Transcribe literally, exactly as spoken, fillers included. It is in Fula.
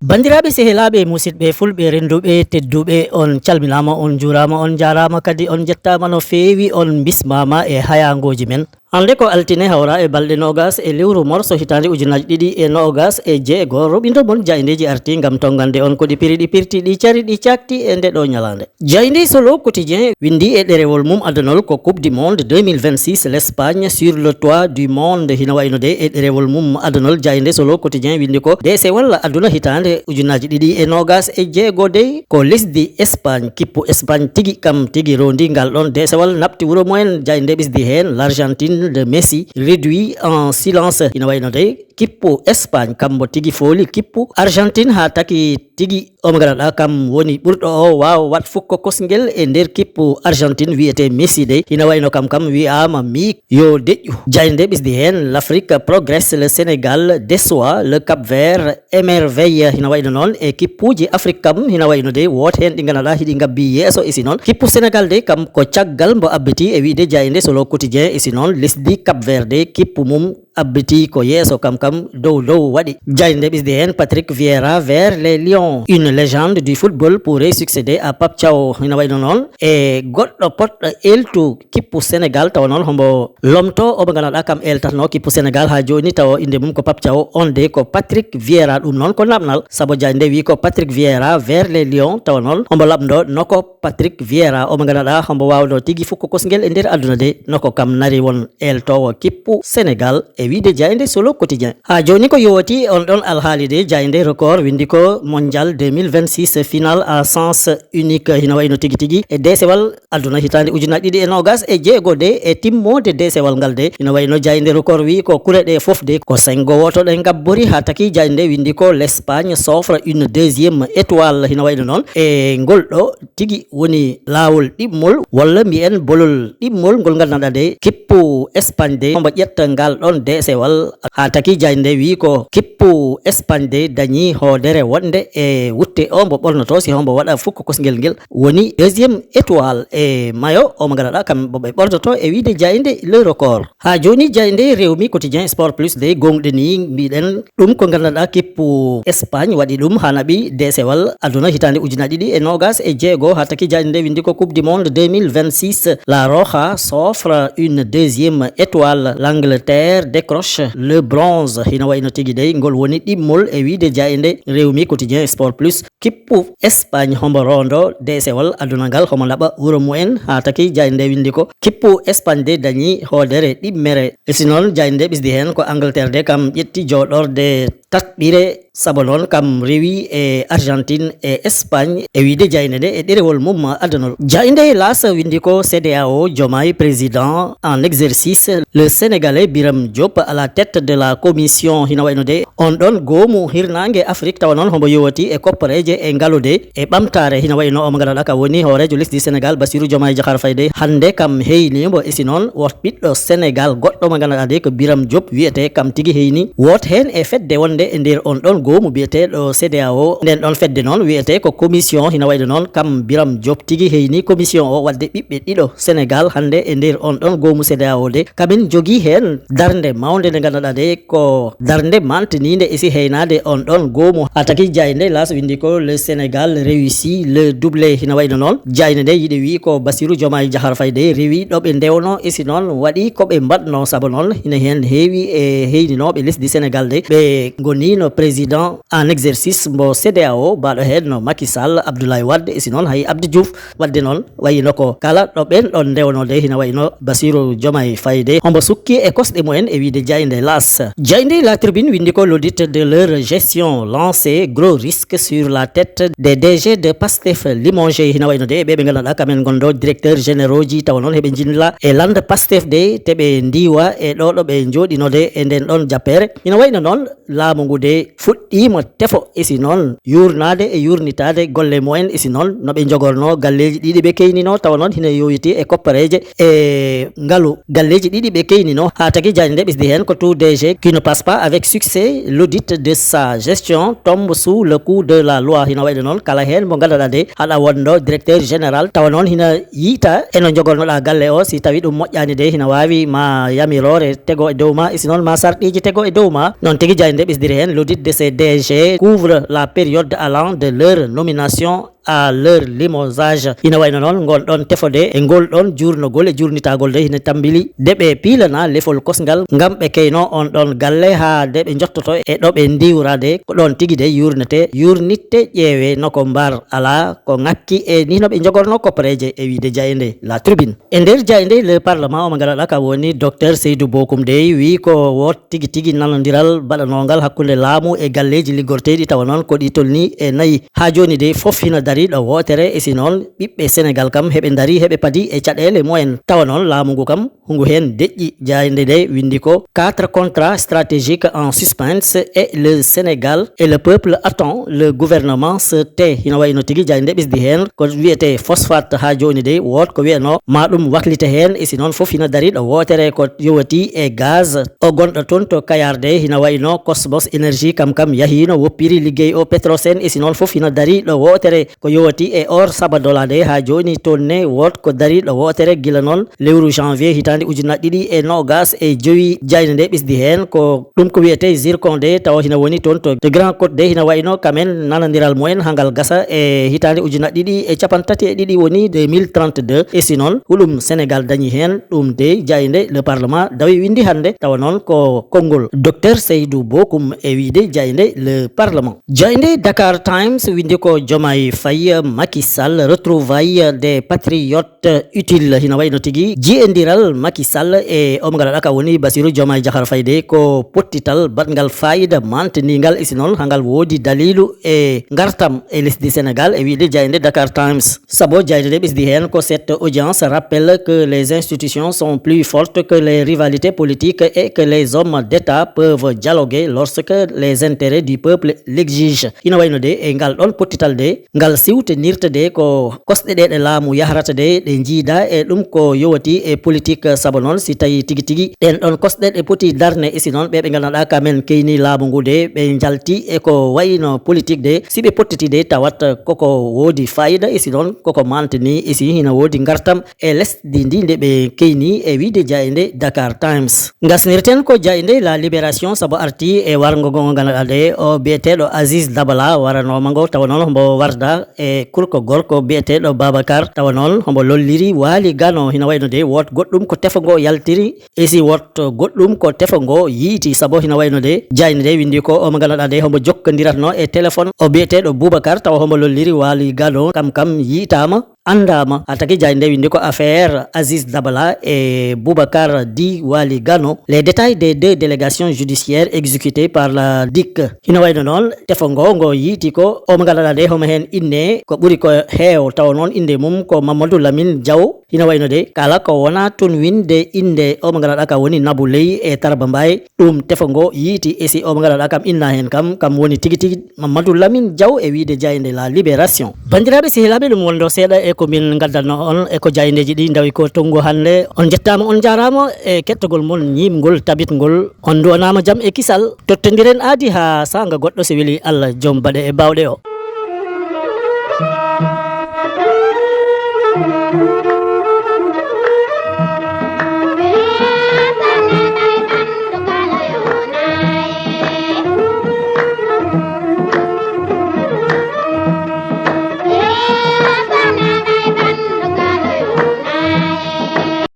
Banndiraaɓe, sehilaaɓe, musidɓe fulɓe, rennduɓe, tedduɓe, on calminaama, on njuuraama, on njaaraama kadi, on njettaama no feewi, on mbismaama e hayaangooji men. Hannde ko altine, hawra e balɗe noogas e lewru morso hitaande ujunaaji ɗiɗi e noogas e jeego. Roɓindo mon jaayndeeji arti ngam tonngande on ko ɗi piri, ɗi pirti, ɗi cari, ɗi caakti e nde ɗo ñalaande. Jaaynde Solo Quotidien winndi e ɗerewol mum adunol ko Coupe du Monde deux mille vingt-six, l'Espagne sur le toit du monde. Hina wayno de e ɗerewol mum adunol, jaaynde Solo Quotidien winndi ko deesewal aduna hitaande ujunaaji ɗiɗi e noogas e jeego de ko lesdi Espagne, kippu Espagne tigi kam tigi rondi ngal ɗon deesewal naɓti wuro mumen. Jaaynde ɓisdi heen l'Argentine de Messi réduit en silence. Hina wayno de kippu Espagne kambo tigi fooli kippu Argentine haa taki tigi. Omo ngaraɗa kam woni ɓurɗo o waawa waɗ fukko kosngel e nder kippu Argentine wiyete Messi de. Hina wayno kam kam wi'aama miik yo deƴƴu. Jaaynde ɓisdi heen l'Afrique progresse, le Sénégal déçoit, le Cap Vert émerveille. Hina wayno noon e kippuuji Afrique kam hina wayno de woote heen ɗi nganaɗa hiɗi ngabbi yeeso e si noon. Kippu Sénégal de kam ko caggal mbo abbiti e wiide jaaynde Solo Quotidien e si noon lesdi Cap Vert de kippu mum abbiti ko yeeso kam kam dow dow waɗi. Jaaynde ɓisdi heen Patrick Vieira vers les Lions. Une légende du football pourrait succéder à Pape Thiaw. Hina wayno noon e goɗɗo poɗɗo eltu kippu Sénégal tawa noon hombo lomto omo nganaɗa kam eltatno kippu Sénégal haa jooni tawa innde mum ko Pape Thiaw. On de ko Patrick Vieira, ɗum noon ko naɓnal sabu jaaynde wi ko Patrick Vieira vers les Lions tawa noon hombo laɓndo no ko Patrick Vieira, omo nganaɗa hombo waawno tigi fukko kosngel e nder aduna de no ko kam nari won eltowo kippu Sénégal e wiide jaaynde Solo Quotidien. Haa jooni ko yowati on ɗon alhaali de, jaaynde Record winndi ko Mondial deux mille vingt-six final à sens unique. Hina wayno tigi tigi e deesewal aduna hitaande ujunaaji ɗiɗi e noogas e jeego de e timmoode deesewal ngal de. Hina wayno jaaynde Record wi ko kure ɗe fof de ko sengo wooto ɗe ngabbori haa taki jaaynde winndi ko l'Espagne s'offre une deuxième étoile. Hina wayno noon e ngol ɗo tigi woni laawol ɗiɗmol walla mbiyen bolol ɗiɗmol ngol nganndanɗaa de kippu Espagne de hombo ƴetta ngal ɗon deesewal haa taki jaaynde wi ko kippu Espagne de dañi hoodere wonde e wutte o mbo ɓornoto si hombo waɗa fukko kosngel ngel woni deuxième étoile e mayo omo ngaraɗa kam ɓe ɓornoto e wiide jaaynde Le Record. Haa jooni jaaynde Rewmi Quotidien Sport Plus de gonɗini mbiɗen ɗum ko nganndanɗaa kippu Espagne waɗi ɗum haa naɓi deesewal aduna hitaande ujunaaji ɗiɗi e noogas e jeego haa taki jaaynde nde winndi ko Coupe du Monde deux mille vingt-six. La Roja s'offre une deuxième étoile, l'Angleterre décroche le bronze. Hina wayno tigi dey ngol woni ɗiɗmol e wiide jaaynde Rewmi Quotidien Sport Plus. Kippu Espagne hombo rondo deesewal aduna ngal homo naɓa wuro mumen haa taki jaaynde nde winndi ko kippu Espagne de dañi hoodere ɗiɗmere. E si noon jaaynde nde ɓisdi heen ko Angleterre de kam ƴetti jooɗorde tatɓire sabu noon kam rewi e Argentine e Espagne e wiide jaaynde nde e ɗerewol mum adunol. Jaaynde L'As winndi ko CEDEAO Diomaye président en exercice, le Sénégalais Birame Diop à la tête de la commission. Hina wayno de on ɗon goomu hirnaange Afrique tawa noon hombo yowati e koppareeje e ngalude e ɓamtaare. Hina wayno omo ngaraɗa ka woni hooreejo lesdi Sénégal Bassirou Diomaye Diakhar Faye de hannde kam heynimo e si noon wot ɓiɗɗo Sénégal goɗɗo mo nganndanɗaa de ko Birame Diop wiyete kam tigi heyni wot heen e fedde wonde e nder on ɗon goomu biyeteeɗo CEDEAO. Nden ɗon fedde noon wiyete ko commission. Hina wayde noon kam Birame Diop tigi heyni commission o waɗde ɓiɓɓe ɗiɗo Sénégal hannde e nder on ɗon goomu CEDEAO de. Kamin jogii heen darnde mawnde nde nganndanɗaa de ko darnde mantiniinde e si heynaade on ɗon goomu. Haa taki jaaynde L'As winndi ko le Sénégal réussit le doublé. Hina wayno noon jaaynde nde yiɗi wii ko Bassirou Diomaye Diakhar Faye de rewi ɗo ɓe ndewno e si noon waɗi ko ɓe mbaɗno. Sabu noon hina heen heewi e heyninooɓe lesdi Sénégal de ɓe ngoniino président en exercice mbo CEDEAO, baaɗo heen no Macky Sall, Abdoulaye Wade e si noon hay Abdou Diouf. Waɗde noon wayino ko kala ɗo ɓen ɗon ndewnode hina wayno Bassirou Diomaye Faye de hombo sukki e kosɗe mumen e wiide jaaynde L'As. Jaaynde La Tribune winndi ko l'audit de leur gestion lancé, gros risque sur la tête des D G de Pastef limogé. Hina wayno de ɓe ɓe nganndanɗaa kamen ngondo directeur généraux ji tawa noon heɓe njinla e lande Pastef de te ɓe ndiwa e ɗo ɗo ɓe njooɗinode e nden ɗon jappere. Hina wayno noon laamu mo ngu de fuɗɗiima tefo, e si noon yuurnaade e yuurnitaade golle mumen, e si noon no ɓe njogornoo galleeji ɗiɗi ɓe keynino, tawa noon hina yowiti e koppareeje e ngalu. Galleeji ɗiɗi ɓe keynino, haa tagi jaaynde nde ɓesdi heen ko tout D G qui ne passe pas avec succès l'audit de sa gestion tombe sous le coup de la loi. Hina wayde noon kala heen mo ngannduɗaa de haɗa wonɗo directeur général, tawa noon hina yiita eno njogornoɗaa galle o, si tawi ɗum moƴƴaani de hina waawi ma yamiroore tego e dow ma, e si noon ma sarɗiiji tego e dow ma. Noon tigi jaaynde ɓesdiri heen: l'audit de ces D G couvre la période allant de leur nomination à leur limogeage. Ina wayno noon ngon ɗon tefode e ngol ɗon juurnogol e juurnitagol de hina tambili de ɓe piilana lefol kosngal ngam ɓe keyno on ɗon galle haa de ɓe njottoto e ɗo ɓe ndiwrade. Ko ɗon tigi de yurnete, yurnitte, ƴeewe no ko mbar alaa ko ŋakki e ni no ɓe njogorno koppareeje, e wiide jaaynde La Tribune. E nder jaaynde Le Parlement, omo ngalaɗa ka woni Docteur Seydou Bokoum dey wii ko woot tigi tigi nanondiral baɗanongal hakkunde laamu e galleeji liggorteeɗi, tawa noon ko ɗi tolni e nayi. Haa jooni dey fof hina dari ɗo wootere, e si noon ɓiɓɓe Senegal kam heɓe dari heɓe padi e caɗeele mumen. Tawa noon laamu ngu kam hungu heen deƴƴi. Jaaynde nde winndi ko quatre contrats stratégiques en suspense et le Sénégal et le peuple attend le gouvernement se tait. Hina wayno tigi jaaynde ɓesdi heen ko wiyetee phosphate. Haa jooni dey woot ko wiyanoo ma ɗum waklite heen, e si noon fof hina dari ɗo wootere ko yowati e gaz o gonɗo toon to Kayar de, hina wayno Cosmos Énergie kam kam yahiino woppiri liggey o Petrosen, e si noon fof hina dari ɗo wootere ko yowati e or Sabadola de. Haa jooni toon ne woot ko dari ɗo wootere gila noon lewru janvier hitaande ujunnaji ɗiɗi e noogas e jowi. Jaaynde nde ɓesdi heen ko ɗum ko wiyetee zircon de, tawa hina woni toon to, to Grand Côte de, hina wayno kamen nanondiral mumen haa ngal gasa e hitaande ujunnaji ɗiɗi e capanɗe tati e ɗiɗi woni deux mille trente-deux. E si noon huɗum Senegal dañi heen ɗum de, jaaynde Le Parlement dawi winndi hannde, tawa noon ko konngol Docteur Seydou Bokoum e wiide jaaynde Le Parlement. Jaaynde Dakar Times winndi ko Diomaye Faye, Macky Sall, retrouvailles des patriotes utile. Hina wayno tigi jiyendiral Macky Sall e omo ngalaɗa ka woni Bassirou Diomaye Diakhar Faye de ko pottital baɗngal fayida mantiningal, e si noon hangal woodi dalilu e ngartam e lesdi Senegal, e wiide jaaynde Dakar Times. Sabo jaaynde nde ɓesdi heen ko cette audience rappelle que les institutions sont plus fortes que les rivalités politiques et que les hommes d'État peuvent dialoguer lorsque les intérêts du peuple l'exigent. Hina wayno de e ngal ɗon pottital de ngal siwtinirta de ko kosɗe ɗe ɗe laamu yahrata de ɗe njiida e ɗum ko yowati e politique. Sabo noon si tawi tigi tigi ɗen ɗon kosɗe ɗe poti darne, e si noon ɓe ɓe ngannduɗaa kamen keyni laamu ngu de ɓe njalti e ko wayno politique de, si ɓe pottiti de tawat koko woodi fayida, e si noon koko mantini, e si hina woodi ngartam e lesdi ndi nde ɓe keyni, e wiide jaaynde Dakar Times. Ngasnirten ko jaaynde La Libération sabo arti e warngo ngo ngannduɗaa de o biyeteeɗo Aziz Dabala waranooma ngo, tawa noon hombo warda e kurko gorko biyeteeɗo Babacar, tawa noon hombo lolliri Waali Gano. Hina wayno de woot goɗɗum ko tefo ngo yaltiri, e si woot goɗɗum ko tefo ngo yiiti, sabo hina wayno de jaaynde nde winndi ko omo ngannduɗaa de hombo jokkondiratno e téléphone o biyeteeɗo Boubacar, tawa hombo lolliri Waali Gano kam kam yiitaama, anndaama. Haa tagi jaaynde nde winndi ko affaire Aziz Dabala e Boubacar Di Waali Gano. Les détails des deux délégations judiciaires exécutées par la dic. Hina wayno noon tefo ngo ngo yiiti ko omo ngannduɗaa de homo heen inne ko ɓuri ko heew, tawa noon innde mum ko Mamadou Lamine Diaw. Hina wayno de kala ko wona tun winde innde omo ngannduɗaa ka woni Nabou Leye e Tarba Mbaye, ɗum tefo ngo yiiti, e si omo ngannduɗaa kam inna heen kam kam woni tigi tigi Mamadou Lamine Diaw, e wiide jaaynde La Libération. Banndiraaɓe sehilaaɓe, ɗum wonɗo seeɗa e ko min ngaddanno on e ko jaayndeeji ɗi ndawi ko tonngu hannde. On njettaama, on njaaraama e kettagol mon ñiiɓngol, tabitngol. On nduwanaama jam e kisal. Tottondiren aadi haa saanga goɗɗo, si weli Allah, joom baɗe e baawɗe o.